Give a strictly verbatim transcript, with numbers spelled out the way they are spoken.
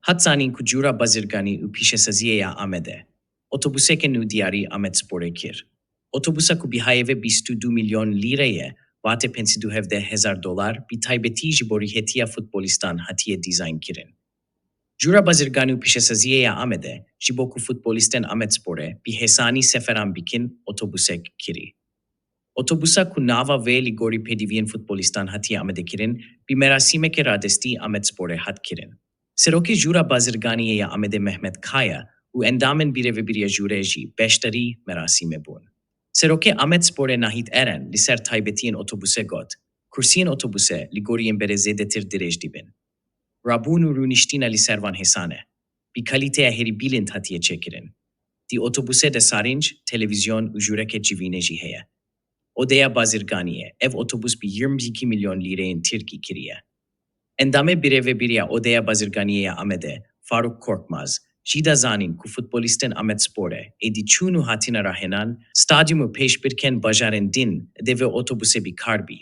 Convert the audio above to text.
Hat zanîn ku Cûra Bazirganî û Pîşesaziyê ya Amedê otobuseke nû diyarî Amedsporê kir. Otobusa ku bîhayê ve bîst û du milyon lîre ye, vate pênc sed û hevdeh hezar dolar, bi taybetî ji bo rihetiya futbolîstan hatiye dîzaynkirin. Cûra Bazirganî û Pîşesaziyê ya Amedê ji bo ku futbolîstên Amedsporê bi hêsanî seferan bikin, otobusek kirî. Otobusa ku nava wê li gorî pêdiviyên futbolîstan hatiye amadekirin, bi merasîmeke radestî Amedsporê hat kirin. Serokê Jûra Bazirganiyê ya Amedê Mehmet Kaya û endamên Birêvebiriya Jûrê jî beşdarî merasîmê bûn. Serokê Amedsporê Nahît Eren li ser taybetiyên otobusê got, kursiyên otobusê li gorî yên berê zêdetir dirêj dibin. Rabûn û rûniştina li ser wan hêsan e. Bi kalîteya herî bilind hatiye çêkirin. Di otobusê de sarinc, televîzyon û jûreke civînê jî heye. Odeya Bazirganiyê, ev otobus bi yirmi iki milyon lîreyên tirkî kiriye. Endamê Birêvebiriya Odeya Bazirganiyê ya Amedê, Faruk Korkmaz, jî da zanîn ku futbolîstên Amedsporê êdî çûn û hatina rahênan, stadyum û pêşbirkên bajarên din dê vê otobusê bi kar bî.